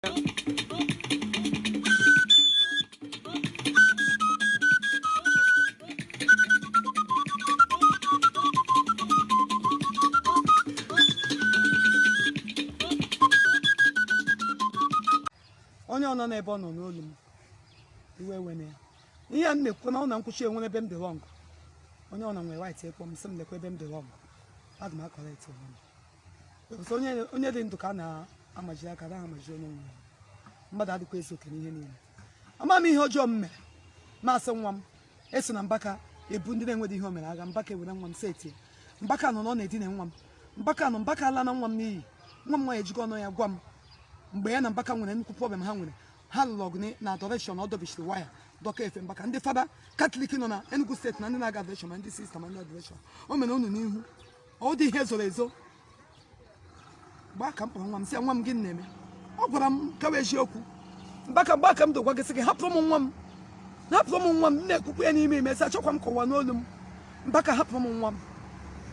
Onye ọ nọ n'ebe ọ nọ n'olu m, iwe ewena ya. Ihe a m na-ekwu na ọ na nkwụchi enwere ebe m dị wrong. Onye ọ na nwere right ịkpọ m, sị m lekwa ebe m dị wrong, aga m acorrect onwe m. Because onye dị ndụ ka a na-amaji aka, anaghị amaji onye nwụrụ. Mmadụ adịkwa ezu oke n'ihe niile. Ama m ihe ọjọọ m mere masị nwa m eso na Mbaka ebu ndị na-enweghị ihe o mere agha. Mbaka ewere nwa m setie. Mbaka nọ na ọ na-edina nwa m. Mbaka nọ, Mbaka ala na nwa m n'iyi. Nwa m nwaanyị ejikọ ọnụ ya gwa m mgbe ya na Mbaka nwere nnukwu problem ha nwere, ha lụrụ ọgụ na adoration. Ọ dọbichiri waya, dọka efe Mbaka. Ndị fada Katọlik nọ na Enugu Steeti na ndị na-aga adoration, ma ndị sista, ma ndị adoration, o mere unu n'ihu. Ọ dị ihe zoro ezo. Mgbe aka m kpọrọ nwa m, sị ya, "Nwa m, gịnị na-eme?" Ọ gwara m kawa eziokwu. Mbaka, mgbe aka m dogwa gị, sị gị hapụrụ m nwa m, hapụrụ m nwa m. Na-ekwukwu ya n'ime ime, sị achọkwa m ka ụwa n'olu m. Mbaka, hapụrụ m nwa m.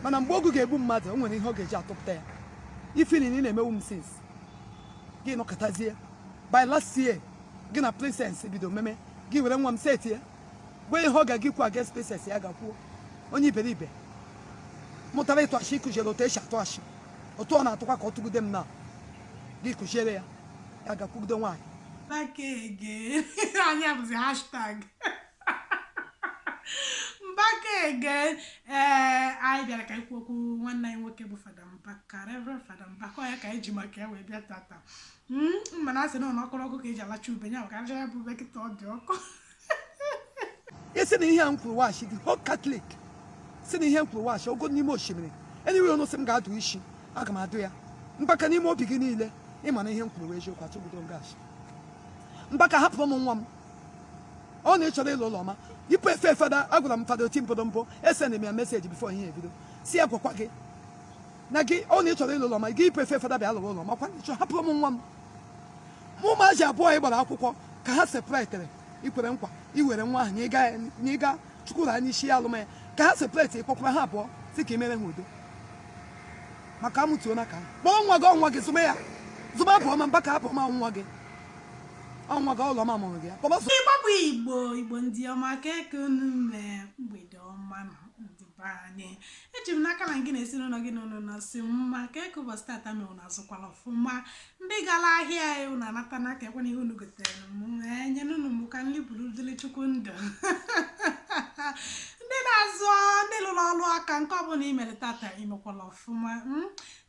Mana mgbe ogu ga-egbu mmadụ, o nwere ihe ọ ga-eji atụpụta ya. Ifili na ị na-emewu m since gị nọkọtazie by last year, gị na Princess bido meme, gị were nwa m seti ya, gwa ihe ọ ga-gị kwu against Princess. Ya gakwuo onye iberibe mụtara ịtụ achị, ịkụziere otu esi atụ achị, otu ọ na-atụkwa ka ọ tụgide m na gị kụziere ya, ya gakwugide nwaanyị. Mbaka again. Anyị abụzi #MbakaAgain. Ee, anyị bịara ka anyị kwuo okwu nwanne anyị nwoke bụ Fada Mbaka, Reverend Fada Mbaka. Ọ ya ka anyị ji maka ya wee bịa tata. Mana a sị na ọ n'ọkụrụ ọkụ ka eji alacha ube ya, maka aja ya bụ ube kịta, ọ dị ọkụ. Isi na ihe a m kwuru washi, the whole Catholic si na ihe m kwuru washi ogo n'ime osimiri. Anyway, ọnụ sị m ga-adụ isi, aga m adụ ya. Mbaka, n'ime obi gị niile, ịma na ihe m kwuru wee eziokwu. Atụgido ngashi. Mbaka, hapụrụ m nwa m. Ọ na ịchọrọ ịlụ ụlọ ọma, yipụ efe fada. Agwara m fada oti mpodo mpụ, esend m ya message before ihe ebido, si ya gwakwa gị na gị ọ na ịchọrọ ịlụ ụlọ ọma, gị yipụ efe fada, bịa lụrụ ụlọ ọma. Kwa ịchọ hapụrụ m nwa m. Mụ ụmụazị abụọ ị gbara akwụkwọ ka ha separatere, ikwere nkwa iwere nwa ahụ na ịga chukwuru anya isi ya alụm ya ka ha separate. Ịkpọkwara ha abụọ si ka imere ha udo maka amụtuo na ka kpọọ nwa gị, ọnwa gị, zụma ya, zụma abụọ ma Mbaka abụọ ma nwa gị, ọnwa gị, ụlọ ma mụrụ gị ya kpọba. Igbo bụ Igbo, Igbo ndị ọma, ka eke unu mee. Mgbede ọma na ndị be anyị. Eji m n'aka na gị na ezinụlọ gị na unu nọsi mma. Ka eke ụbọchị tata mere, unu azụkwala ọfụma? Ndị gara ahịa, unu anata n'aka ekwe na ihe unu gotere m nye unu m ka nli buru dịrị Chukwu ndụ. Ndị na-azụ, ndị lụrụ ọrụ aka, nke ọbụla i mere tata, imekwala ọfụma.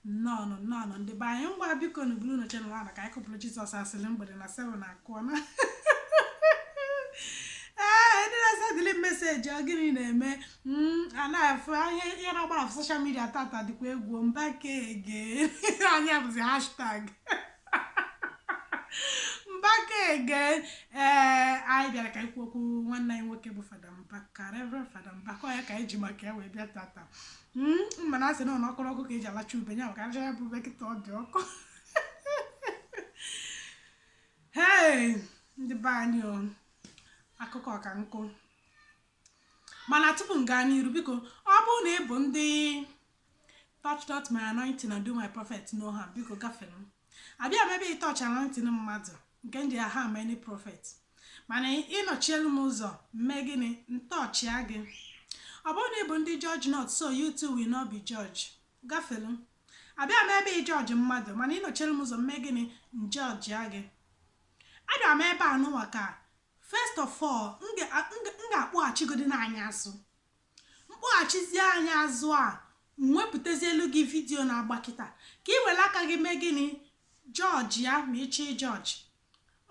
Nnọọ, nnọọ, ndị be anyị. Ngwa, biko nu, buru na channel ahụ ka anyị kụpụrụ Jizọs asịrị mgbede na 7 akụọ na. Ee, ndị na-esendịrị message, ọ gịnị na-eme? A na-afụ ihe na-agba na social media tata dịkwa egwu. Mbaka again. Anyị abụzi #MbakaAgain. Ee, anyị bịara ka anyị kwuo okwu nwanne anyị nwoke bụ Fada Mbaka, Reverend Fada Mbaka. Ọ ya ka anyị ji maka ya wee bịa tata. Mana a sị na ọ n'ọkụrụ ọkụ ka eji alacha ube ya, maka aja ya bụ ube kịta, ọ dị ọkụ. Hey, ndị be anyị o, akụkọ ọka nkụ. Mana tupu m gaa n'iru, biko, ọ bụrụ na ị bụ ndị touch not my anointing and do my prophet no harm, biko gafere m. Abịa m ebe ị touch anointing mmadụ nke m ji harm any prophet, mana ịnọchielu m ụzọ mee gịnị, ntọchịa gị. Ọ bụrụ na ị bụ ndị judge not so you too will not be judged, gafere m. Abịa m ebe ị judge mmadụ, mana ịnọchielu m ụzọ mee gịnị, njọjịa gị. Abịa m ebe a nụwa ka first of all m ga-akpọghachigodi n'anya azụ, mkpọghachizie anya azụ a, m wepụtazielu gị video na-agba kịta ka ị were aka gị mee gịnị, judge ya. Ma ịchọ ịjudge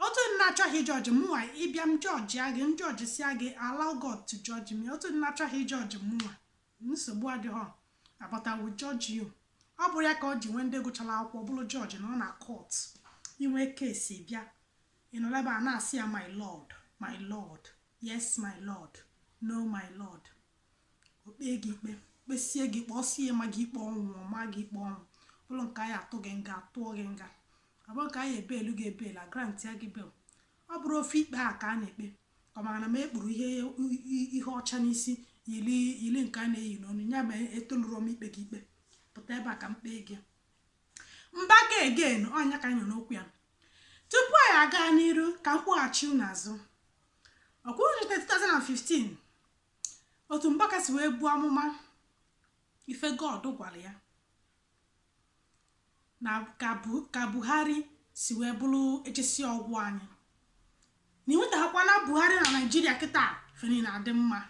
otu nna achọghị ịjudge mụnwa, ịbịa m judge ya gị, m judge sia gị, allow God to judge me. Otu nna achọghị ịjudge mụnwa, nsogbu adịghọ, but I will judge you. Ọ bụrụ ya ka ọ ji nwee ndị gụchara akwụkwọ bụrụ judge na ọ na court, inwe case bịa, ị nọrọ ebe a na-asị ya, "My lord, my lord, yes my lord, no my lord." O kpee gị ikpe, kpesie gị ikpe, ọsị ma gị ikpe ọnwụ, ọma gị ikpe ọnwụ, bụrụ nke anyị atụ gị nga, atụọ gị nga, ọ bụrụ ka anyị ebelu gị ebelu, a grant ya gị bail. Ọ bụrụ ofe ikpe a ka a na-ekpe, ọ maka na m ekpuru ihe ọcha n'isi, yiri yiri nke a na-eyi n'ọnụ ya, ma etoluru m ikpe gị ikpe. Pụta ebe a ka m kpee gị. Mbaka again, ọnya ka anyị nọ n'okwu ya. Tupu aga n'iru ka m kwụghachi unu azụ. Ọkwụrụ 2015, otu Mbaka si wee buo amụma ife God gwara ya na ka Buhari si wee bụrụ echesi ọgwụ anyị na ịnwetaghakwana Buhari na Naijiria kịta feni na-adị mma.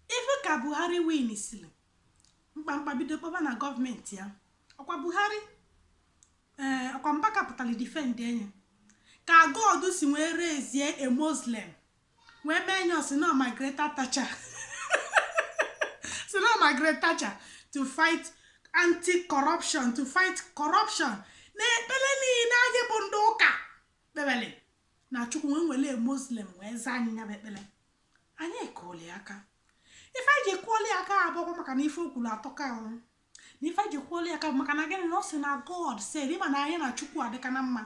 Ife ka Buhari win siri mkpamkpa bido kpọba na gọọmenti ya. Ọkwa Buhari, ee, ọkwa Mbaka pụtara defend enye ka God si wee rezie a Muslim wee mee nye si na Margaret Thatcher, si na Margaret Thatcher to fight anti-corruption, to fight corruption. Na ekpere niile anyị bụ ndị ụka kpebele na Chukwu wee wele Muslim wee zaa anyị ya bụ ekpere, anyị kụọli aka. Ife anyị ji kwụọli aka abụọkwa maka na ife o kwuru atọka ahụ, na ife anyị ji kwụọli aka bụ maka na gịnị? Na ọ sị na God said. Ịma na anyị na Chukwu adịka na mma.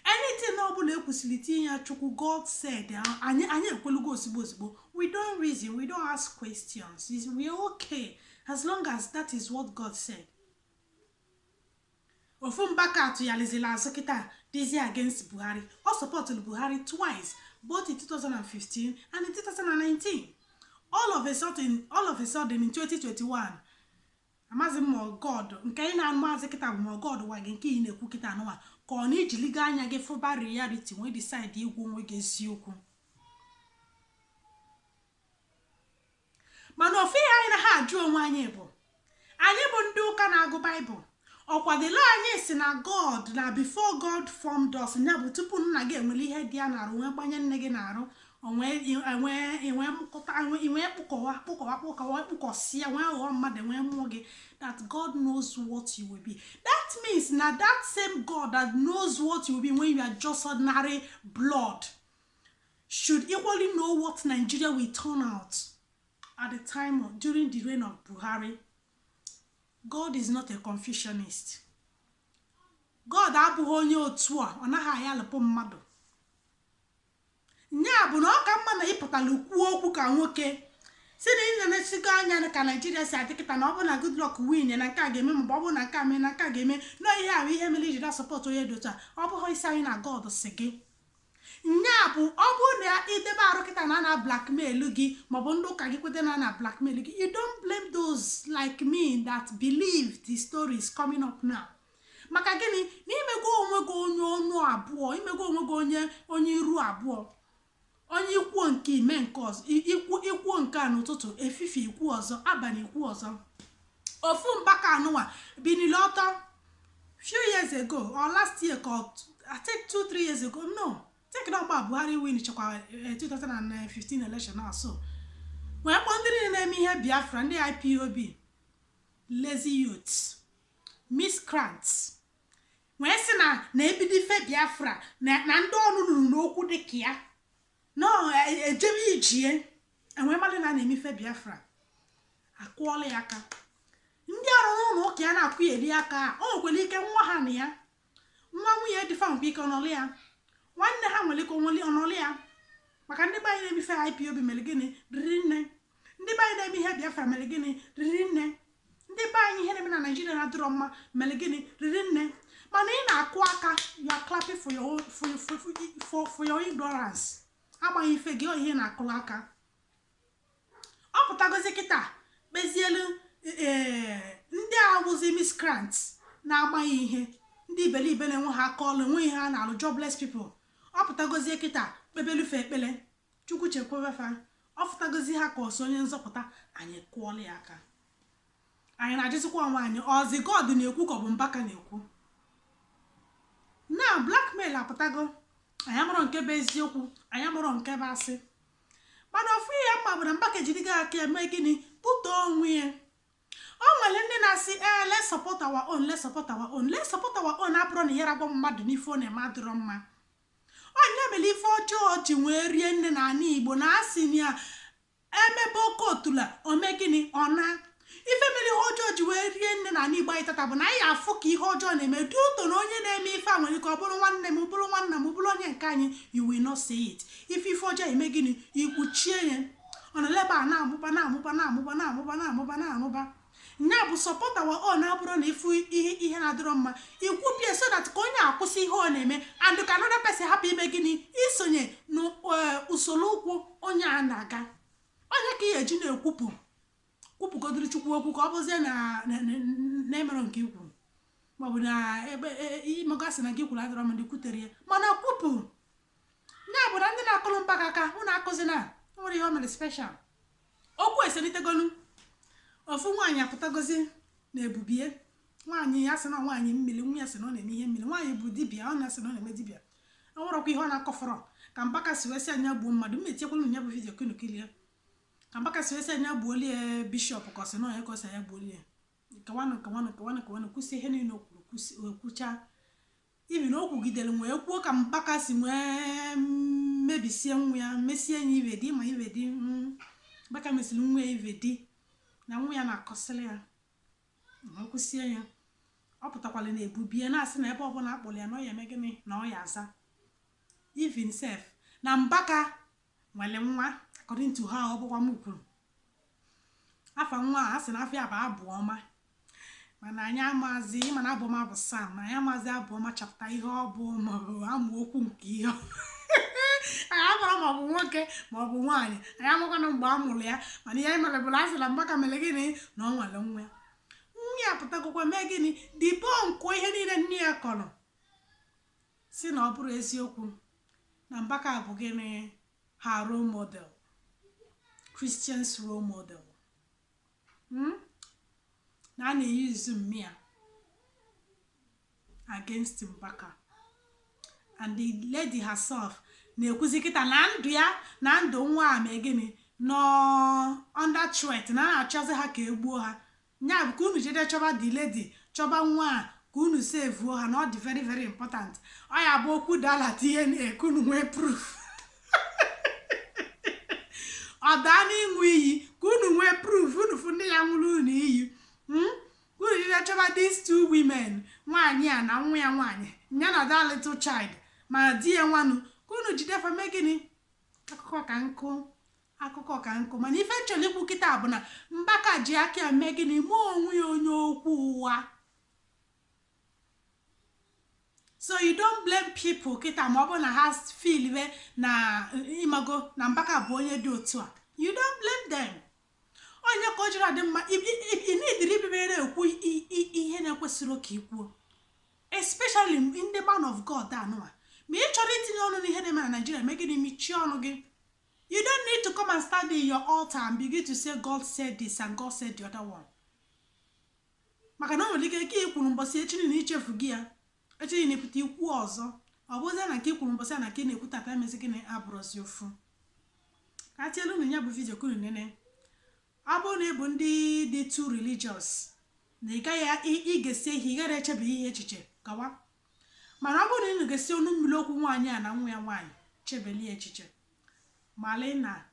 Anything ọbụla ekwesịrị itinye ya Chukwu, God said, anyị ekwelugo ozigbo ozigbo. We don't reason, we don't ask questions. We are okay as long as that is what God said. Ofu Mbaka atụghalizila azụ kịta dịzi against Buhari. Ọ supportụrụ Buhari twice, both in 2015 and in 2019. All of a sudden in 2021, amaghị m ma God nke anyị na-amazi kịta bụ ma God gwa gị nke ị na-ekwu kịta anụwa, ka ọ na-ejiligo anya gị fụba reality wee decide ịgwa onwe gị eziokwu. Mana ofu ihe anyị na ha ajụ onwe anyị bụ, anyị bụ ndị ụka na-agụ Baịbụl, ọkwadilo anyị si na God, na before God formed us, ya bụ tupu nna gị enwere ihe dị ya na-arụ nwee gbanye nne gị na-arụ, enwee mkpụkọta, enwee kpụkọwa kpụkọwa kpụkọwa kpụkọsịa nwee ghọọ mmadụ, nwee mmụọ gị, that God knows what you will be. That means na that same God that knows what you will be when you are just ordinary blood should equally know what Nigeria will turn out at the time of, during the reign of Buhari. God is not a confusionist. God abụghị onye otu a, ọ naghị ayalụpụ mmadụ. Nya bụ na ọ ka mma na ịpụtara kwuo okwu ka nwoke si na ị na-enesigo anya ka Naijiria si adị kịta, na ọ bụ na Goodluck win, na nke a ga-eme, maọbụ ọ bụ na nke a mee, na nke a ga-eme, na ihe ahụ ihe mere iji na support onye dị otu a. Ọ bụghị isi anyị na God si gị. Nya bụ ọ bụrụ na idebe arụ kịta na ana blackmail gị, maọbụ ndị ụka gị kwete na ana blackmail gị, you don't blame those like me that believe the story is coming up now. Maka gịnị? Na imego onwe gị onye ọnụ abụọ, imego onwe gị onye iru abụọ, onye ikwuo nke ime nke ọzọ, ikwu ikwuo nke a n'ụtụtụ, efife ikwu ọzọ, abalị ikwu ọzọ. Ofu Mbaka anụnwa binili ọtọ few years ago or last year, ka I think 2, 3 years ago, no, think na ọgba Buhari win chekwa 2015 election na so wee kpọọ ndị niile na-eme ihe Biafra, ndị IPOB, lazy youths, miscreants, wee sị na na-ebido ife Biafra na ndị ọnụ ruru n'okwu dịka ya no ejebe ijie enwee mmadụ na na-eme ife Biafra. Akụọla ya aka. Ndị ọrụ n'ụlọ ụka ya na-akụ ya eri aka. O nwekwara ike nwa ha na ya, nwa nwunye dịfa nwekwa ike ọnọlụ ya, nwanne ha nwere ike onweli ọnọlụ ya. Maka ndị be anyị na-eme ife IPOB mere gịnị? Riri nne. Ndị be anyị na-eme ihe Biafra mere gịnị? Riri nne. Ndị be anyị ihe na-eme na Naijiria na-adịrọ mma mere gịnị? Riri nne. Mana ị na-akụ aka, you are clapping for your ignorance, amaghị ife gị ọ ihe na-akụrụ aka. Ọ pụtagozi kịta kpezielu ee ndị a wụzi miscreants na-amaghị ihe, ndị iberibe na-enwe ha aka ọlụ, enwe ihe ha na-alụ, jobless people. Ọ pụtagozie kịta kpebelufe ekpele Chukwu chekwebe fa. Ọ fụtagozi ha ka ọsọ onye nzọpụta. Anyị kụọla ya aka. Anyị na-ajụzikwa onwe anyị, ọzi God na-ekwu ka ọ bụ Mbaka na-ekwu na blackmail apụtago? Anyị amụrụ nke bụ eziokwu, anyị amụrụ nke bụ asị. Mana ofu ihe mma bụ na Mbaka ejirigo aka eme gịnị? Kpụtoo onwe ya. O nwere ndị na-asị, ee, let's support our own, let's support our own, let's support our own. Abụrụ na ihe agwa mmadụ n'ife ọ na-eme adịrọ mma, onye mere ife ọjọọ ji wee rie nne na ala Igbo na asị na ya emebe oke otula ome gịnị? Ọ na ife mere ihe ọjọọ ji wee rie nne na ala Igbo anyị tata bụ na anyị afụ ka ihe ọjọọ na-eme dị ụtọ na onye na-eme ife a nwere ike ọ bụrụ nwanne m, bụrụ nwanna m, bụrụ onye nke anyị. You will not say it. Ife ọjọọ eme gịnị? Ikpuchie ya. Ọ na lebe a na-amụba, na-amụba, na-amụba, na-amụba, na-amụba, na-amụba. Nya bụ support our own. Abụrụ na ịfụ ihe na-adịrọ mma, ikwupie so that ka onye akwụsị ihe ọ na-eme and ka another person hapụ ime gịnị, isonye n'usoro ụkwụ onye a na-aga. Onye ka ị eji na-ekwupụ, kwupụgodiri Chukwu okwu, ka ọ bụzie na emerọ nke ikwu, maọbụ na ebe imegasị na nke ikwuru adịrọ mma, ndị kwutere ya. Mana kwupụ ya bụ na ndị na-akụrụ Mbaka aka, unu akụzi na nwere ihe o mere special. Okwu eselitegolu. Ofu nwaanyị apụtagozi na ebubie nwaanyị ya sị na nwaanyị mmiri, nwa ya sị na ọ na-eme ihe mmiri. Nwaanyị bụ dibịa, ọ na-asị na ọ na-eme dibịa. Ọ nwerekwa ihe ọ na-akọfọrọ ka Mbaka si wee sị anya gbuo mmadụ. M etiekwala ya bụ video kunu kilie ka Mbaka si wee sị anya gbuolie bishop, ka ọ sị na onye ka ọ sị anya gbuolie. Nkewanụ, nkewanụ, nkewanụ, nkewanụ, kwụsị ihe niile o kwuru, kwụsị kwuchaa ibi na o kwugidere wee kwuo ka Mbaka si wee mebisie nwa ya, mesie ya ibe dị ma ibe dị. Mbaka mesịrị nwa ya ibe dị na nwa ya na-akọsịrị ya, wee kwụsie ya. Ọ pụtakwala na ebubie na-asị na ebe ọbụla akpọrọ ya na ọ ya eme gịnị, na ọ ya aza. Even sef na Mbaka nwere nwa, according to her, ọ bụkwa m kwuru afa nwa a, sị na afọ ya bụ Abụọma, mana anyị amazi. Mana Abụọma bụ Sam, na anyị amazi Abụọma chapụta ihe ọ bụ, maọbụ amaokwu nke ihe anyị amara, maọbụ nwoke maọbụ nwaanyị. Anyị amakwana mgbe a mụrụ ya, mana ihe anyị mere bụ na a sị na Mbaka mere gịnị, na ọ nwere nwa ya. Nwa ya pụtagokwa mee gịnị, debunk ihe niile nne ya kọrọ, si na ọ bụrụ eziokwu na Mbaka bụ gịnị, ha role model, Christians role model, Na a na-eyuzu mmịa against Mbaka. And the lady herself na-ekwuzi kịta na ndụ ya na ndụ nwa a mee gịnị, nọ under threat, na a na-achọzi ha ka egbuo ha. Nya bụ ka unu jede chọba the lady, chọba nwa a, ka unu sevuo ha, na ọ dị very very important. Ọ ya bụ okwu dala DNA, ka unu nwee proof. Ọ daa n'ịṅụ iyi, ka unu nwee proof, unu fụ ndị ya nwụrụ unu iyi. Unu jide chọba these two women, nwaanyị a na nwa ya nwaanyị ya na that little child, ma di ya nwanụ, ka unu jide fa mee gịnị. Akụkọ ka nkụ, akụkọ ka nkụ. Mana ife nchọrọ ikwu kịta bụ na Mbaka ji aka ya mee gịnị, mee onwe ya onye okwu ụwa. So you don't blame people kịta ma ọ bụ na ha feel na ịmago na Mbaka bụ onye dị otu a. You don't blame them. Onye ka o jiri adị mma ị nidiri ibibere ekwu ihe na-ekwesịrị ka ikwuo, especially ndị man of God anụwa. Ma ị chọrọ itinye ọnụ n'ihe na-eme na Nigeria, mee gịnị, mechie ọnụ gị. You don't need to come and stand in your altar and begin to say God said this and God said the other one, maka na o nwere ike ka ị kwuru mbọsị, echi na ichefu gị ya, echi na ịpụta ikwu ọzọ. Ọ bụzie na nke i kwuru mbọsị a na nke ị na-ekwu tata emezi gịnị, abụrụzi ofu. Ka tielu unu ya bụ video kunu nene. Ọ bụrụ na ị bụ ndị dị too religious na ị gaghị ị ga-esi ihe, ị gaghị echebe ihe echiche gawa. Mana ọ bụrụ na ị ga-esi ọnụ mmiri okwu nwaanyị a na nwa ya nwaanyị, chebelie echiche malị na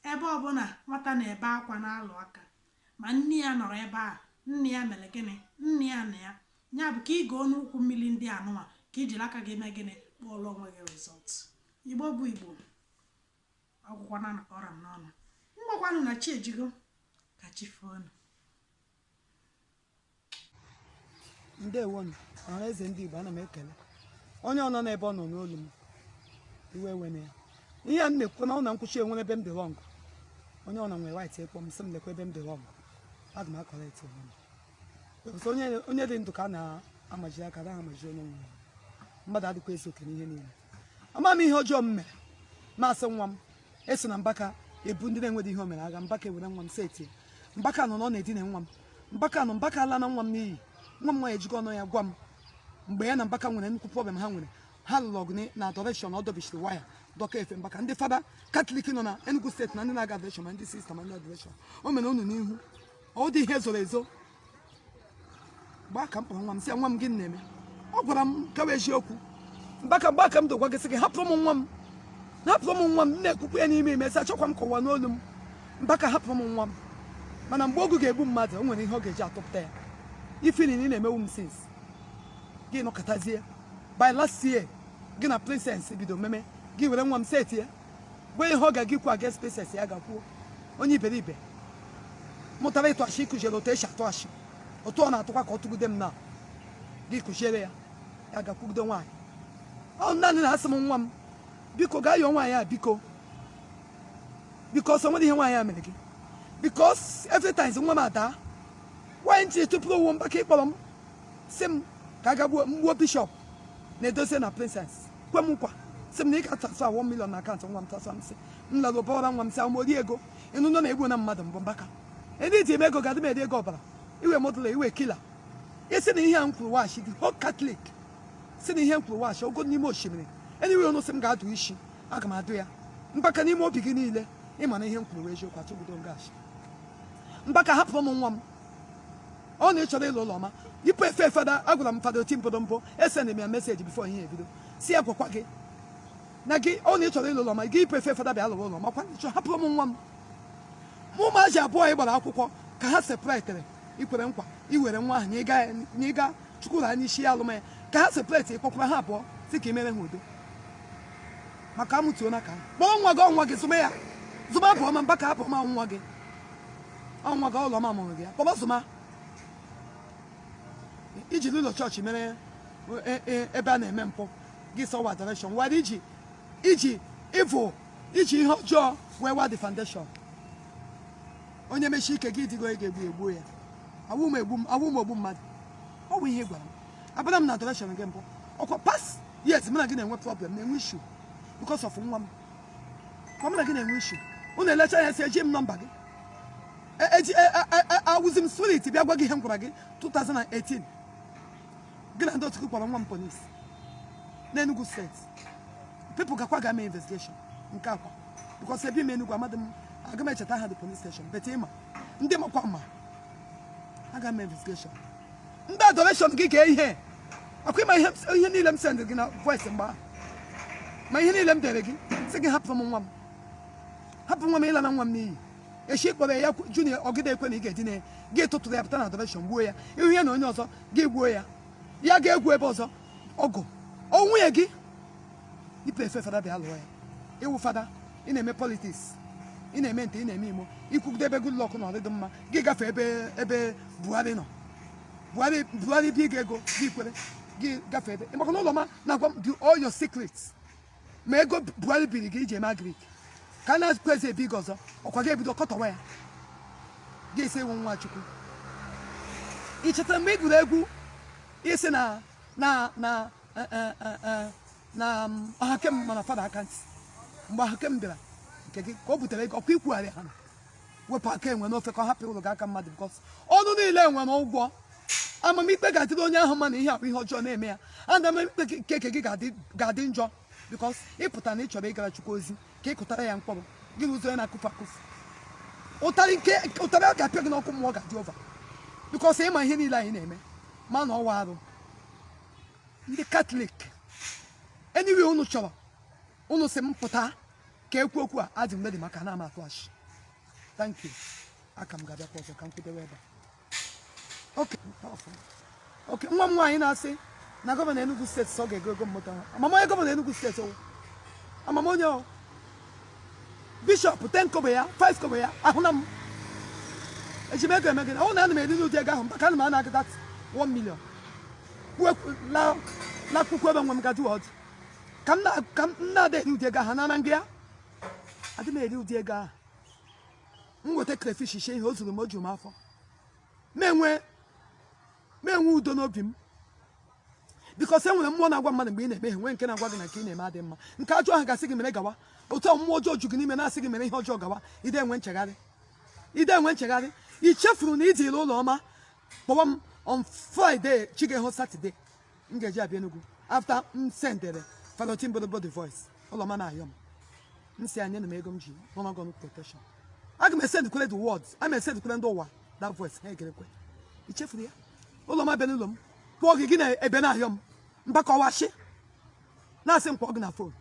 ebe ọbụla nwata na-ebe akwa na-alụ aka, ma nne ya nọrọ ebe a, nne ya mere gịnị, nne ya na ya. Ya bụ ka ị goo n'ụkwụ mmiri ndị anụnwa, ka ijiri aka gị mee gịnị, kpọọrọ onwe gị result. Igbo bụ Igbo, ọgwụkwa na ọra m n'ọnụ ngwakwanụ na chi ejigo, ka chi foonu. Ndewonu, ọhaneze ndị Igbo. Ana m ekele onye ọ nọ n'ebe ọ nọ n'olu m. Iwe wene ya. Ihe a m na-ekwu na ọ na nkwụchi enwere ebe m dị wrong, onye ọ na nwere right ịkpọ m, sị m lekwa ebe m dị wrong, aga m acorrect onwe m. Because onye dị ndụ ka a na-amaji aka, anaghị amaji onye nwụrụ. Mmadụ adịkwa ezu oke n'ihe niile. Ama m ihe ọjọọ m mere, masị nwa m eso na Mbaka ebu ndị na-enweghị ihe o mere agha. Mbaka ewere nwa m setie. Mbaka nọ na ọ na-edina nwa m. Mbaka nọ, Mbaka ala na nwa m n'iyi. Nwa m nwaanyị ejikọ ọnụ ya gwa m mgbe ya na Mbaka nwere nnukwu problem. Ha nwere, ha lụrụ ọgụ na adoration. Ọ dọbichiri waya, dọka efe Mbaka. Ndị fada Catholic nọ na Enugu Steeti na ndị na-aga adoration, ma ndị sister, ma ndị adoration, o mere unu n'ihu. Ọ dị ihe zoro ezo. Gbaa ka m kpọrọ nwa m, sị ya, "Nwa m, gịnị na-eme?" Ọ gwara m kawa eziokwu. Mbaka, mgbe aka m dogwa gị, sị gị hapụrụ m nwa m, hapụrụ m nwa m. M na-ekwukwu ya n'ime ime, sị achọkwa m ka ụwa n'olu m. Mbaka, hapụrụ m nwa m. Mana mgbe ogu ga-egbu mmadụ, o nwere ihe ọ ga-eji atụpụta ya. Ifili na ị na-emewu m since gị nọkọtazie by last year, gị na Princess bido meme, gị were nwa m seti ya, gwa ihe ọ ga-gị kwu against Princess, ya gakwuo onye iberibe. Mụtara ịtụ ashị, ịkụziere otu esi atụ ashị, otu ọ na-atụkwa ka ọ tụgide m na gị kụziere ya, ya gakwugide nwaanyị. Ọ naanị na asị m, nwa m, biko, gaa yọọ nwaanyị a, biko, because o nwere ihe nwaanyị a mere gị, because every time nwa m adaa nwaanyị ntị tụpụrụ owu. Mbaka, ịkpọrọ m si m ka a gagbuo mgbuo bishọp na-edozie na Princess, kwe m nkwa, sị m na ị ga-transfer 1 million na akaụntụ nwa m. Transfer m, sị m lara bọwara nwa m, sị amori ego ịnụ nọ na-egbu na mmadụ mbụ. Mbaka, ndị iji eme ego ga-adị m eri ego ọbara iwe mọdụla iwe kila. Isi na ihe a m kwuru washi gị ho Catholic, si na ihe m kwuru washi ogo n'ime osimiri. Anyway, ọnụ sị m ga-adụ isi, aga m adụ ya. Mbaka, n'ime obi gị niile, ịma na ihe m kwuru wee eziokwu. Atụgido ngashi. Mbaka, hapụrụ m nwa m. Ọ na ịchọrọ ịlụ ụlọ ọma, yipụ efe fada. Agwara m fada oti mpodo mpụ, esend m ya message before ihe ebido, si ya gwakwa gị na gị ọ na ịchọrọ ịlụ ụlọ ọma, gị yipụ efe fada, bịa lụrụ ụlọ ọma kwa. Ịchọ hapụrụ m nwa m. Mụ ụmụazị abụọ ị gbara akwụkwọ ka ha separatere, ikwere nkwa iwere nwa ahụ na ịga chukwuru anya isi ya alụma ya ka ha separate, ịkpọkwara ha abụọ si ka imere ha udo maka amụtuo na ka kpọọ nwa gị, ọnwa gị zụma ya, zụma abụọ ma. Mbaka, abụọ ma nwa gị, ọnwa gị, ụlọ ma mụrụ gị ya, kpọrọ zụma. Iji ụlọ chọọchị mere ebe a na-eme mpụ gị, sọwa adoration were iji ịvụ iji ihe ọjọọ wee wa the foundation. Onye mechi ike gị dịgo ga-egbu egbuo ya. Awụ m egbu m, awụ m ogbu mmadụ. Ọ bụ ihe ị gwara m. Abara m na adoration gị mbụ ọkwa past years, mụ na gị na-enwe problem, na-enwe issue because of nwa m. Kwa mụ na gị na-enwe issue, unu elecha ya, si eji m nọmba gị, eji awụzi m spirit bịa gwa gị ihe m gwara gị 2018. Gị na ndị otu gị kpọrọ nwa m police n'Enugu Steeti. People gakwa ga mee investigation nke akwa because ebi m Enugu, amadị m, aga m echeta ha the police station, but ịma ndị makwa ma aga m investigation. Ndị adoration gị gee ihe akwa, ịma ihe niile m send gị na voice mgbe ahụ, ma ihe niile m dere gị, sị gị hapụ m nwa m, hapụ nwa m, ịla na nwa m n'iyi. Echi kpọrọ ya junior ọgide ekwe na ị ga-edina ya, gị tụtụrụ ya pụta na adoration, gbuo ya. Ihu ya na onye ọzọ, gị gbuo ya, ya ga-egwu ebe ọzọ ọgụ ọ nwunye gị. Ipe efe fada bịa lụọ ya. Ịwụ fada, ị na-eme politics, ị na-eme nte, ị na-eme imo, ikwugide ebe Goodluck nọ ọdịdị mma, gị gafee ebe Buhari nọ. Buhari bi gị ego, gị kwere, gị gafee ebe maka na ụlọ ma na-agwa m the all your secrets, ma ego Buhari biri gị iji eme agric ka a na-ekwezi ebi gị ọzọ, ọkwa gị ebido kọtọwa ya, gị esi iwu nwa Chukwu. Ị chetara mgbe ị gụrụ egwu isi na Ahakem mana fada aka ntị mgbe Ahakem bịara nke gị ka o butere ego, ọkwa ikwugharị ha na wepụ aka enwe n'ofe ka ọ hapụ ịụlụ gị aka mmadụ, because ọnụ niile enwe ụgwọ amamikpe ga-adịrị onye ahụ ma na ihe ahụ ihe ọjọọ na-eme ya, and amamikpe nke gị ga-adị njọ, because ịpụta na ị chọrọ ịgara Chukwu ozi ka ị kụtara ya mkpọrọ gị rụzi onye na-akụfu akụfu ụtarị nke ụtarị a ga-apịa gị n'ọkụ mmụọ ga-adị over, because ịma ihe niile anyị na-eme ma na ọwa arụ. Ndị Katọlik, anyway, unu chọrọ unu si m pụta ka ekwu okwu a, adị m ready maka na m atụ achị. Thank you. Aka m ga-abịakwa ọzọ ka m kwudewe ebe a. Okay, powerful. Okay, nwa m nwaanyị na-asị na gọvanọ Enugu Steeti sọ ga-ego ego mmụta nwa. Amama onye gọvanọ Enugu Steeti o amama onye o bishọp 10 kobo ya, 5 kobo ya ahụna m eji m ego eme gịnị? Ọ na ana m eri n'ụdị ego ahụ maka ana m ana agụta 1 million la la kwukwu ebe nwe m gadi ọdụ ka m na-ada eri ụdị ego ahụ nana ngị ya. Adị m eri ụdị ego ahụ. M weta crayfish shie ihe o zuru m, o juru m afọ, ma enwe udo n'obi m, because e nwere mmụọ na-agwa mmadụ mgbe ị na-eme ihe, nwee nke na-agwa gị na nke ị na-eme adị mma. Nke ajọ ahụ ga-asị gị mere gawa. Otu a mmụọ ọjọọ ju gị n'ime na-asị gị mere ihe ọjọọ gawa, ide enwe nchegharị, ide enwe nchegharị. I chefuru na ijiri ụlọ ọma kpọwa m on Friday, chi ga-ehụ Saturday m ga-eji abịa Enugu after m sendere Farotin Bodobo the voice. Ụlọ ọma na-ayọ m, m si anya na m ego m ji rụrụ protection. Aga m esendikwere the words, aga m esendikwere ndị ụwa that voice, ha egerekwe. I chefuru ya. Ụlọ ọma bịa n'ụlọ m kpọọ gị, gị na ebe na-ayọ m mbakọwashi, na-asị m kpọọ gị na phone.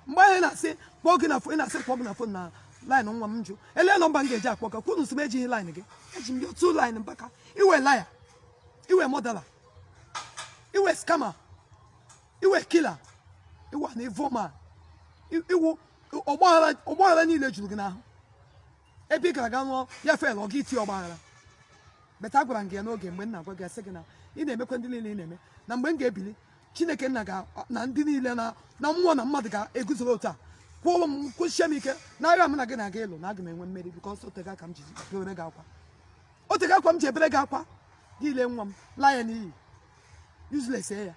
Mgbe ahụ ị na-asị kpọọ gị na phone, ị na-asị kpọọ gị na phone na line nwa m, njụ ele nọmba m ga-eji akpọ ka kwunu sị m ejighị line gị, eji m otu line. Mbaka, iwe liar, iwe murderer, iwe scammer, iwe killer, iwe na evil man, iwu ọgbaghara, ọgbaghara niile juru gị n'ahụ. Ebe ị gara ga nụọ ya fel, ọ gị iti ọgbaghara. But agwara m gị ya n'oge mgbe m na-agwa gị, asị gị na ị na-emekwa ndị niile ị na-eme, na mgbe m ga-ebili, Chineke nna ga na ndị niile na mmụọ na mmadụ ga-eguzoro otu a kwụrụ m, kwụsie m ike n'agha m na gị na-aga ịlụ, na aga m enwe mmeri, because otego aka m ji ebere gị akwa, otego akwa m ji ebere gị akwa. Gị lee nwa m laa ya n'iyi, useless ya.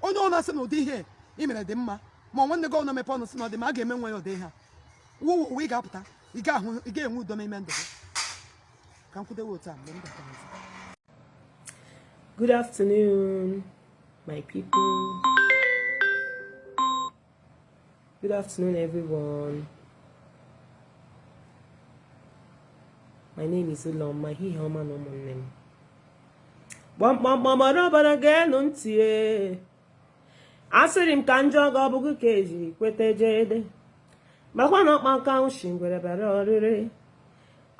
Onye ọ na-asị na ụdị ihe ị mere dị mma, ma nwanne gị ọ na-emepe ọnụ sị na ọ dị mma, a ga-eme nwa ya ụdị ihe a. Ụwa ị ga-apụta, ị ga-ahụ, ị ga-enwe udo n'ime ndụ gị. Ka m kwudewe otu a mgbe m batara ọzọ. Good afternoon, my people. Good afternoon, everyone. My name is Uloma ehihie ọma na ụmụnne m. Kpọmkpọmkpọm ọbara geenụ ntị e. Asịrị m ka njọ gị ọ bụghị ka eji kweta jede. Makwa na ọkpa nka shi ngwere bịara ọrịrị.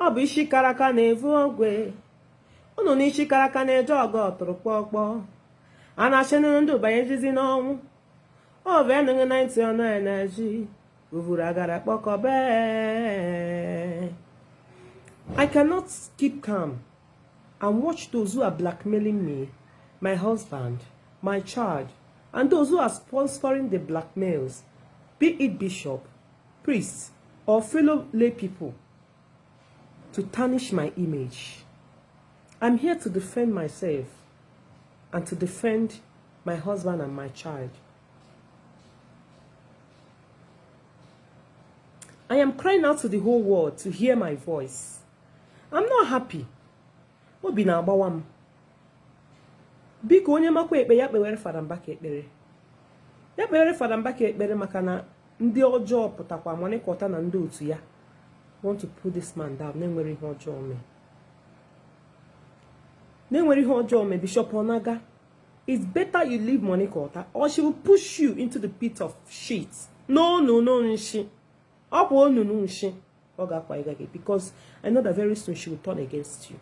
Ọ bụ isi kara aka na-evu ogwe. Unu na isi kara aka na-eje ọgọ ọtụrụ kpọkpọ. A na-achị ndụ banye jizi n'ọnwụ. Ọ bụ enụghị 90 ọnụ energy. Uvuru agara kpọkọbe. I cannot keep calm and watch those who are blackmailing me, my husband, my child, and those who are sponsoring the blackmails, be it bishop, priest, or fellow lay people, to tarnish my image. I'm here to defend myself and to defend my husband and my child. I am crying out to the whole world to hear my voice. I'm not happy. Obi na-agbawa m. Biko, onye makwa ekpe ya kpewere Fada Mbaka ekpere. Ya kpewere Fada Mbaka ekpere, maka na ndị ọjọọ pụtakwa Monica na ndị otu ya want to put this man down na-enwere ihe ọjọọ mee. Na-enwere ihe ọjọọ mee. Bishop Onaga, it's better you leave Monica or she will push you into the pit of shit. No, no, no, nshi. Ọ bụ onunu nshi ọ ga-akwa ịga gị, because I know that very soon she will turn against you.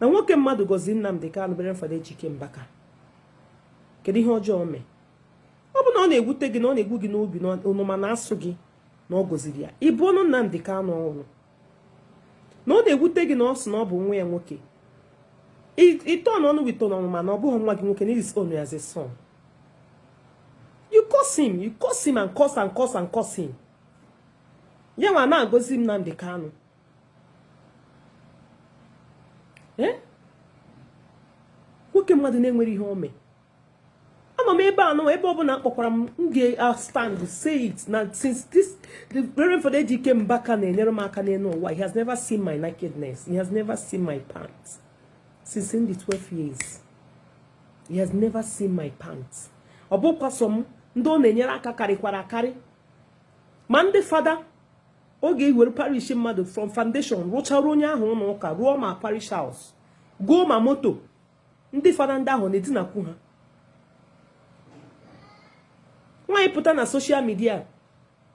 Na nwoke mmadụ gọziri Nnamdi Kanu bere Fada Ejike Mbaka. Kedu ihe ọjọọ mee? Ọ bụ na ọ na-egwute gị, na ọ na-egwu gị n'obi, na ọnụma na-asụ gị na ọ gọziri ya. Ị bụ ọnụ Nnamdi Kanu ọnwụ. Na ọ na-egwute gị na ọ sị na ọ bụ nwa ya nwoke. Ịtọ n'ọnụ wito n'ọnụma na ọ bụghị nwa gị nwoke, na his own as a son. You curse him, you curse him and curse and curse and curse him. Ya nwa na-agọzi Nnamdi Kanu. Eh? Nwoke mmadụ na-enwere ihe o mee. Anọ m ebe a nọ, ebe ọbụla akpọkwara m, m ga-stand say it na since this the Reverend Fada Ejike Mbaka na-enyere m aka n'elu ụwa, he has never seen my nakedness, he has never seen my pants since in the 12 years. He has never seen my pants. Ọ bụkwa sọ m, ndị ọ na-enyere aka karịkwara akarị, ma ndị fada oge iwere parish mmadụ from foundation rụchara onye ahụ ụlọ ụka, rụọ ma parish house, goo ma moto, ndị fada ndị ahụ na-edinakwu ha. Nwaanyị pụta na social media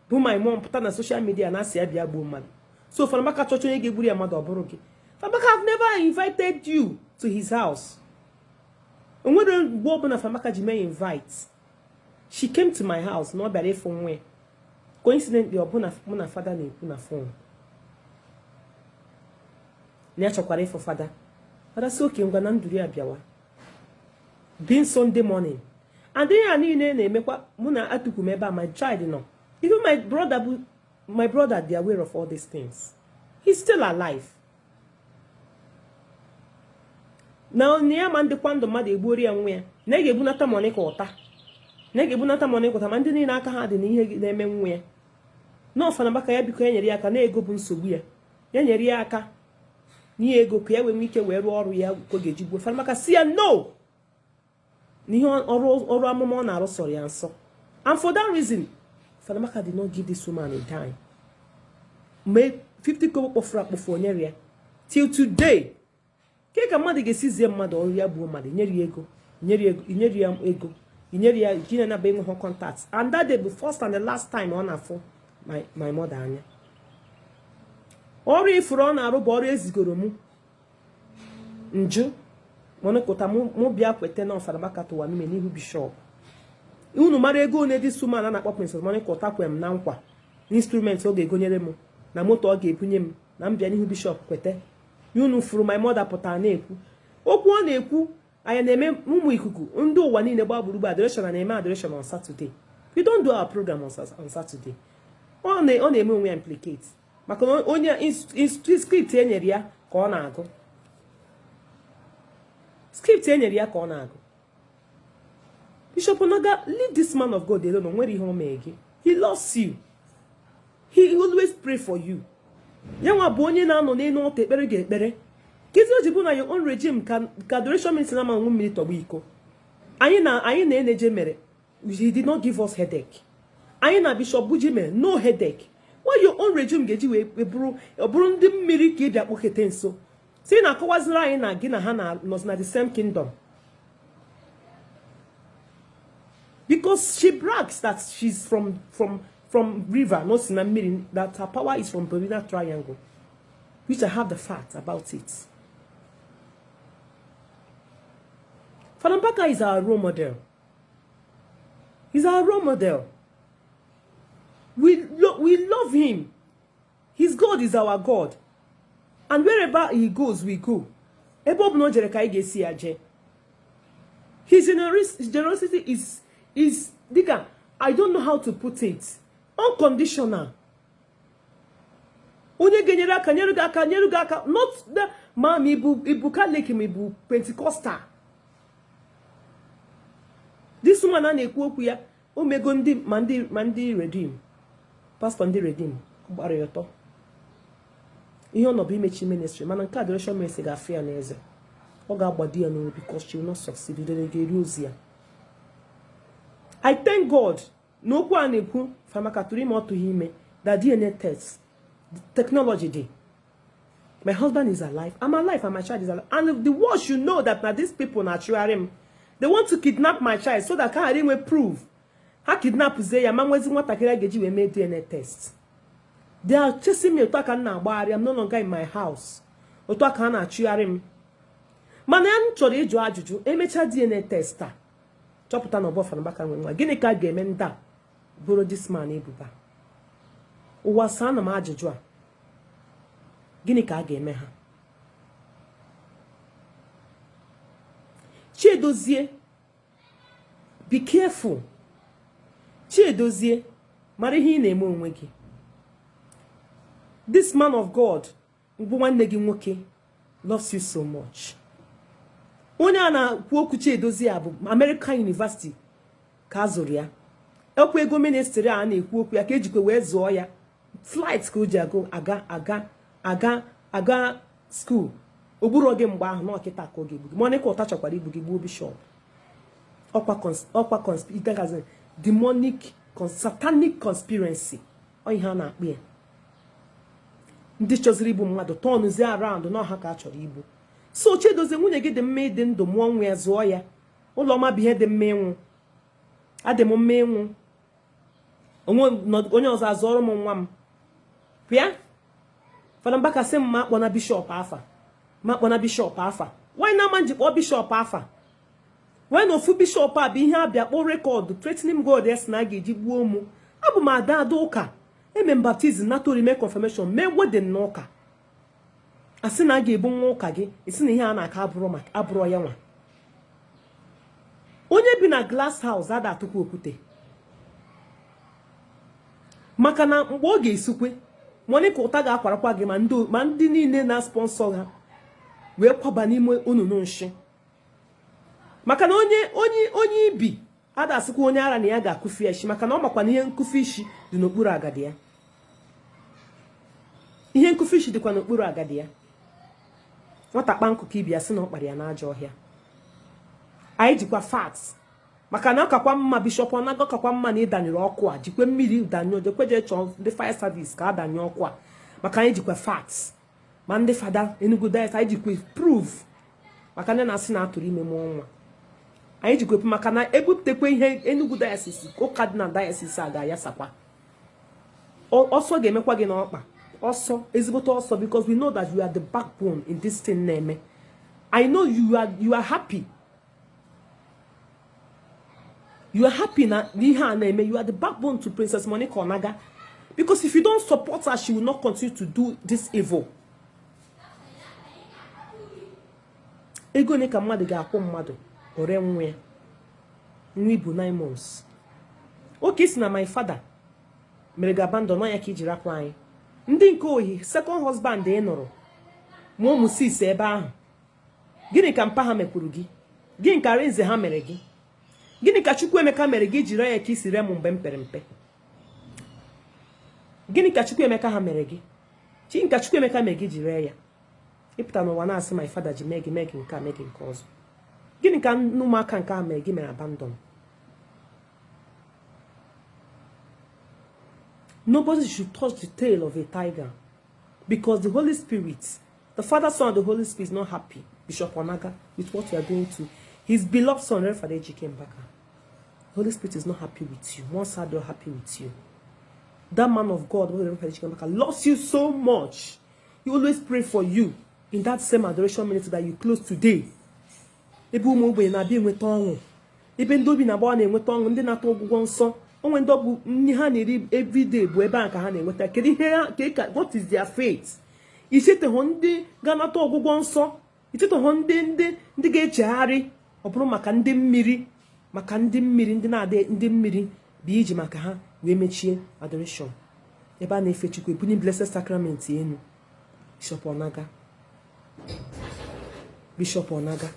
bụ my mom pụta na social media na-asị ya bịa gbuo mmadụ. So Fada Mbaka chọchọ onye ga-egburu ya mmadụ, ọ bụrụ gị. Fada Mbaka have never invited you to his house. O nwere mgbe ọbụla Fada Mbaka ji mee invite. She came to my house na ọ bịara ịfụ nwa ya. Coincidentally, ọ bụ na mụ na fada na-ekwu na phone na ya chọkwara ịfụ fada. Fada sị okay, ngwa, na nduru ya bịawa, being Sunday morning. And ihe a niile na-emekwa, mụ na atukwu m ebe a, my child nọ, even my brother bụ my brother dị aware of all these things. He's still alive. Na ya ma ndịkwa ndụ mmadụ egbuori ya nwa ya, na ị ga-ebunata Monica ụta, na ị ga-ebunata Monica ụta, ma ndị niile aka ha dị n'ihe na-eme nwa ya. Na Fada Mbaka ya biko ya nyere ya aka na ego bụ nsogbu ya, ya nyere ya aka n'ihe ego ka ya wee nwee ike wee rụọ ọrụ ya ka ọ ga-eji gbuo. Fada Mbaka si ya no, na ihe ọrụ amụma ọ na-arụ sọrọ ya nsọ. And for that reason, Fada Mbaka did not give this woman a dime. Mgbe 50 kobo kpọfuru akpọfu, o nyere ya till today. Ke ka mmadụ ga-esi zie mmadụ ọrụ ya gbuo mmadụ, nyere ya ego, nyere ya ego, nyere ya ego, nyere ya ji na naba enweghị contact? And that day bụ first and the last time ọ na-afụ my mother anya. Ọrụ ifuru ọ na-arụ bụ ọrụ ezigoro mụ njụ Monica mụ bịa kweta na Fada Mbaka tụwa n'ime n'ihu bishọp. Unu mara ego one this woman a na-akpọ Princess Monica ụta kwe m na nkwa, instrument ọ ga-egonyere m na moto ọ ga-ebunye m. Na m bịa n'ihu bishọp kwete ya. Unu furu my mother pụtara na-ekwu okwu ọ na-ekwu. Anyị na-eme ụmụ ikuku ndị ụwa niile gbaa gburugburu adoration, na-eme adoration on Saturday. We don't do our program on Saturday. Ọ na-eme onwe ya implicate, maka na onye script e nyere ya ka ọ na-agụ, script e nyere ya ka ọ na-agụ. Bishop Onaga, leave this man of God alone. O nwere ihe o mee gị. He loves you. He always pray for you. Ya nwa bụ onye na-anọ n'elu ọta ekpere gị ekpere. Kezi o ji bụ na your own regime ka adoration ministry na ama mmiri tọgbọ iko? Anyị na eneje mere, he did not give us headache. Anyị na Bishop Buji mere, no headache. Why your own regime ga-eji wee bụrụ ọ bụrụ ndị mmiri ka ị bịa kpọkete nso si na akọwaziri anyị na gị na ha na nọzi na the same kingdom? Because she brags that she's from river, no si na mmiri, that her power is from Bermuda Triangle, which I have the fact about it. Father Mbaka is our role model. He's our role model. We love him. His God is our God. And wherever he goes, we go. Ebe ọ bụla o jere ka anyị ga-esi ya jee. His generosity is dịka, I don't know how to put it, unconditional. Onye ga-enyere aka, nyere gị aka, nyere gị aka, not the ma ma ibu Catholic, ma ibu Pentecostal. This woman a na-ekwu okwu ya, o mego ndị ma ndị Redeem, pastor ndị Redeem gbara ya ọtọ. Ihe ọ nọbụ imechi ministry, mana nke adoration ministry ga-afụ ya n'eze, ọ ga-agbado ya n'obi, because she will not succeed. Udele ga-eri ozi ya. I thank God na okwu a na-ekwu famaka tụrụ ime, ọ tụghị ime, that DNA test technology dị. My husband is alive, I'm alive, and my child is alive. And the world should know that na these people na-achụgharị m. They want to kidnap my child so that ka ghara inwe proof. Ha kidnapzie ya, ma nwezi nwatakịrị a ga-eji wee mee DNA test. They are chasing me. Otu aka m na-agbagharị, I'm no longer in my house. Otu aka ha na-achụgharị m. Mana ya m chọrọ ịjụ ajụjụ: emechaa DNA test a, chọpụta na ọbọ Fada Mbaka nwe nwa, gịnị ka a ga-eme ndị a bụrụ this man ebuba? Ụwa saa na m ajụjụ a. Gịnị ka a ga-eme ha? Chiedozie, be careful. Chiedozie, mara ihe ị na-eme onwe gị. This man of God bụ nwanne gị nwoke, loves you so much. Onye a na-ekwu okwu Chiedozie a bụ American University ka a zụrụ ya. Ekwu ego ministry a na-ekwu okwu ya ka ejikwa wee zụọ ya. Flight ka o ji agụ aga aga aga aga school. Ogburu oge mgbe ahụ na ọkịta ka ọ ga-egbu gị. Monica Ụta chọkwara igbu gị, gbuo bishọp. Ọkwa demonic satanic conspiracy, ọ ihe a na-akpụ ya. Ndị chọziri igbu mmadụ tọnụzie around n'ọha ka a chọrọ igbu. So Chiedozie, nwunye gị dị mma ịdị ndụ, mụọ nwa ya, zụọ ya. Ụlọ ọma bụ ihe dị mma ịnwụ. Adị m mma ịnwụ, onye ọzọ azụọrọ m nwa m. Pịa Fada Mbaka sị m ma akpọ na bishọp afa, ma akpọ na bishọp afa. Why na ama nji kpọọ bishọp afa? Why na ofu bishọp a bụ ihe abịa kpọọ record threatening God esi na a ga-eji gbuo mụ? Abụ m ada ada ụka, eme m baptism, nata orime confirmation, mee wedding n'ụka. Asị na a ga-ebu nwa ụka gị, esi na ihe a na-aka abụrụ ya nwa. Onye bi na glass house ada atụkwa okwute, maka na mgbe ọ ga-esukwe, Monica Ụta ga-akwarakwa gị, ma ndị niile na-sponsor ha wee kwaba n'ime onunu nshi. Maka na onye onye onye ibi ada asịkwa onye ara na ya ga-akụfi isi, maka na ọ makwa na ihe nkụfi isi dị n'okpuru agadi ya. Ihe nkụfi isi dịkwa n'okpuru agadi ya. Nwata kpa nkụ ka ibi ya sị na ọ kpara ya n'ajọ ọhịa. Anyị jikwa facts, maka na ọ kakwa mma, bishọp Ọnaga, kakwa mma na ịdanyụrụ ọkụ a, jikwe mmiri danyụọ, jekwe jee chọọ ndị fire service ka a danyụọ ọkụ a, maka anyị jikwa facts. Ma ndị fada Enugu Diocese, anyị jikwa proof, maka ndị na-asị na atụrụ ime mụọ nwa. Anyị jikwa, maka na ebupụtakwa ihe Enugu Diocese, ụka dị na diocese a ga-ayasakwa. Ọsọ ga-emekwa gị n'ọkpa ọsọ, ezigbote ọsọ, because we know that you are the backbone in this thing na-eme. I know you are happy, you are happy na ihe a na-eme. You are the backbone to Princess Monica Onaga. Because if you don't support her, she will not continue to do this evil. Ego ole ka mmadụ ga-akwụ mmadụ o ree nwa ya, nwa i bu 9 months? Okay, si na my father mere gị abandon ya ka iji rapụ anyị. Ndị nke ohi second husband ị nụrụ ma ụmụ sis ebe ahụ, gịnị ka mpa ha mekwuru gị? Gịnị ka Arinze ha mere gị? Gịnị ka Chukwuemeka mere gị iji ree ya ka isi ree m mgbe m pere mpe? Gịnị ka Chukwuemeka ha mere gị? Chi nka Chukwuemeka mere gị ji ree ya? Ịpụta n'ụwa na-asị my father ji mee gị, mee gị nke a, mee gị nke ọzọ. Gịnị ka ụmụaka nke a mere gị mere abandon? Nobody should touch the tail of a tiger, because the Holy Spirit, the Father, Son, and the Holy Spirit is not happy, Bishop Onaga, with what you are doing to his beloved son, Reverend Father Ejike Mbaka. The Holy Spirit is not happy with you. Once are not happy with you. That man of God, Reverend Father Ejike Mbaka, loves you so much. He always pray for you in that same adoration ministry that you close today. Ebe ụmụ ogbenye na-abịa enweta ọṅụ, ebe ndị obi na-agbawa na-enweta ọṅụ, ndị na-ata ọgwụgwọ nsọ onwe ndị ọ bụ nri ha na-eri everyday bụ ebe a ka ha na-enweta. Kedu ihe ha ka, what is their faith? Ichetahụ ndị ga-anata ọgwụgwọ nsọ, ichetahụ ndị ga-echegharị. Ọ bụrụ maka ndị mmiri, maka ndị mmiri, ndị na-adị ndị mmiri bụ iji maka ha wee mechie adoration ebe a na-efe Chukwu, ebunye Blessed Sacrament enu. Bishop Onaga, Bishop Onaga,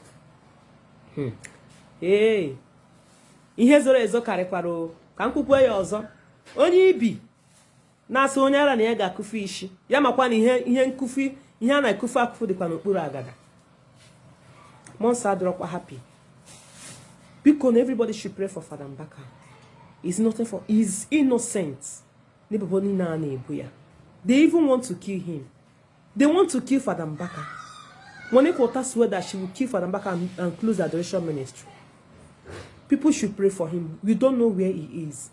Ee, ihe zoro ezo karịkwara o. Ka m kwukwe ya ọzọ, onye ibi na-asị onye ara na ya ga-akụfu isi ya, makwa na ihe nkufu, ihe a na-ekufu akụfu dịkwa n'okpuru agada. Mmụọ nsọ adịrọkwa happy. Biko na, everybody should pray for Father Mbaka. Is nothing for is innocent n'ebubo niile a na-ebu ya. They even want to kill him. They want to kill Father Mbaka. Monica Ota swear that she will kill Father Mbaka and close the adoration ministry. People should pray for him. We don't know where he is.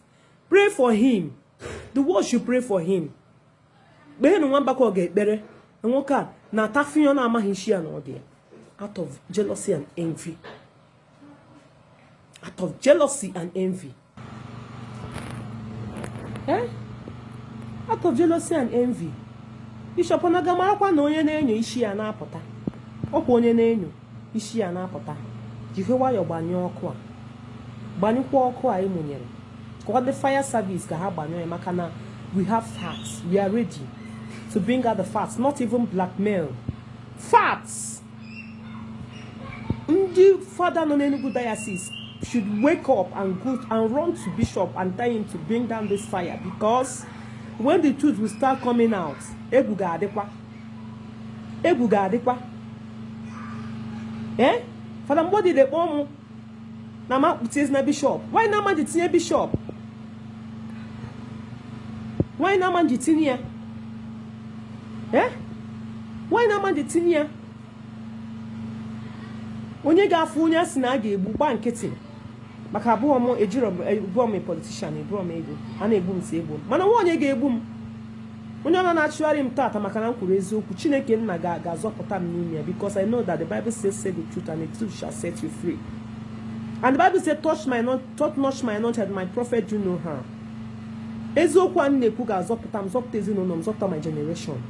Pray for him. The world should pray for him. Kpeenụ nwa Mbaka ọ ga-ekpere na nwoke a na-atafe ọ na-amaghị isi ya na ọ dị ya, out of jealousy and envy, out of jealousy and envy, eh? Out of jealousy and envy. Bishop Onaga, marakwa na onye na-enyo isi ya na-apụta. Ọkwa onye na-enyo isi ya na-apụta. Jikwe nwayọọ gbanyụọ ọkụ a, gbanyụkwa ọkụ a ịmụnyere ka ọ dị fire service ka ha gbanyụọ ya, maka na we have facts. We are ready to bring out the facts, not even blackmail, facts. Ndị fada nọ n'Enugu Diocese should wake up and go and run to Bishop and tell him to bring down this fire, because when the truth will start coming out, egwu ga-adịkwa, egwu ga-adịkwa. Eh, Fada Mgbodile kpọọ mụ na ma tinye na bishop. Why na ama ji tinye bishop? Why na ama ji tinye ya? Eh, why na ama ji tinye ya? Onye ga-afụ onye a sị na a ga-egbu gba nkịtị, maka abụọ m ejiro ebụọ m politician, ebụọ m ego a na-egbu m si egbu m, mana nwa onye ga-egbu m, onye ọ na-achụgharị m tata maka na m kwuru eziokwu, Chineke nna ga-azọpụta m n'ime ya, because I know that the Bible says, "Say the truth and the truth shall set you free." And the Bible says, Touch not my anointed, my prophet do no harm." Eziokwu a m na-ekwu ga-azọpụta m, zọpụta ezinụlọ m, zọpụta my generation.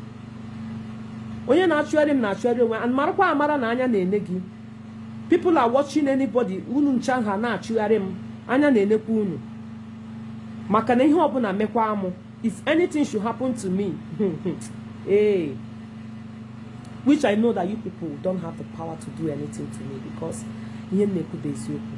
Onye na-achụgharị m na-achụgharị onwe, and marakwa amara na anya na-ene gị. People are watching anybody. Unu ncha ha na-achụgharị m, anya na-enekwa unu, maka na ihe ọbụla mekwa mụ, if anything should happen to me, hey, which I know that you people don't have the power to do anything to me, because ihe m na-ekwu bụ eziokwu.